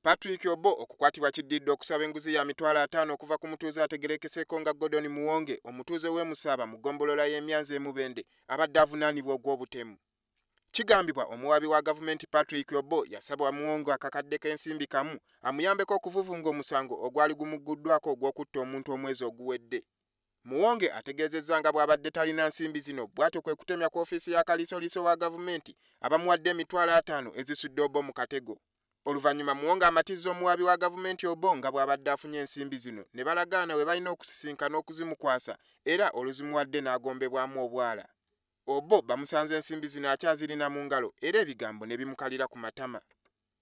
Patrick Obbo okukwatibwa kiddiridde okusaba enguzi ya 50,000 okuva ku mutuuze ategerekeseeko nga Gordon Muwonge, omutuuze w'e Musaaba mu ggombolola y'Emyanzi e Mubende, abadde avunaanibwa ogw'obutemu. Kigambibwa omuwaabi wa gavumenti Patrick Obbo yasabwa Muwonge akakadde k'ensimbi kamu amuyambeko okuvuvunga omusango ogwali gumugguddwako ogw'okutta omuntu omwezi oguwedde. Muwonge ategeezezza nga bw'abadde talina nsimbi zino, bw'atyo kwe kutemya ku ofiisi ya Kaliisoliiso wa gavumenti abamuwadde 50,000 ezisudde Obbo mu katego. Oluvannyuma Muwonge amatizza omuwaabi wa gavumenti Obbo nga bw'abadde afunye ensimbi zino ne balagaana we balina okusisinkana okuzimukwasa, era oluzimuwadde n'agombebwamu obwala. Obbo bamusanze ensimbi zino akyazirina mu ngalo era ebigambo ne bimukalira ku matama.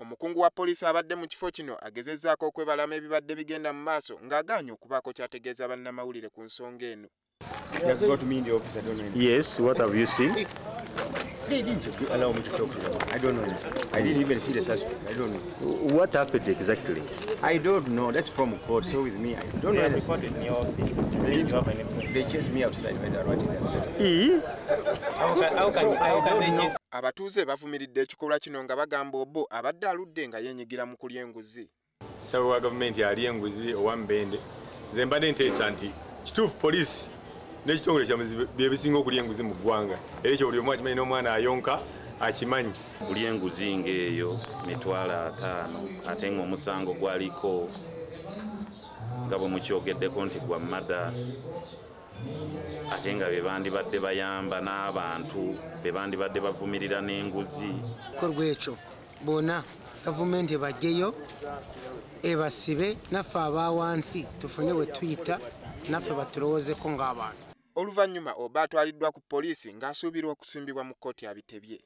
Omukungu wa poliisi abadde mu kifo kino agezezzaako okwebalama ebibadde bigenda mu maaso ng'agaanye okubaako ky'ategeeza bannamawulire ku nsonga eno. Yes, what have you seen? They didn't allow me to talk to them. I don't know. I didn't even see the suspect. I don't know. What happened exactly? I don't know. That's from court. So with me, I don't know. They reported in your office. They chased me outside when they wrote it as well. How can they chase? Abatuuze bavumiridde ekikolwa kino nga bagamba Obbo abadde aludde nga yeenyigira mu kulya enguzi. Ssaawa wa gavumenti alya enguzi owa Mubende. Nze mbadde nteesa nti kituufu poliisi n'ekitongole kyamuzi bye bisinga okulya enguzi mu ggwanga, era ekyo buli omu akimanyi, n'omwana ayonka akimanyi. Kulya enguzi ng'eyo 50,000, ate ng'omusango gwaliko nga bwe mukyogeddeko nti gwa murder, ate nga be bandibadde bayamba n'abantu be bandibadde bavumirira n'enguzi. Ekikolwa ekyo bonna gavumenti ebajjeyo ebasibe, naffe abawansi tufune bwe tuyita, naffe batulowoozeko ng'abantu. Oluvannyuma Obbo atwaliddwa ku poliisi ng'asuubirwa okusimbibwa mu kkooti abitebye.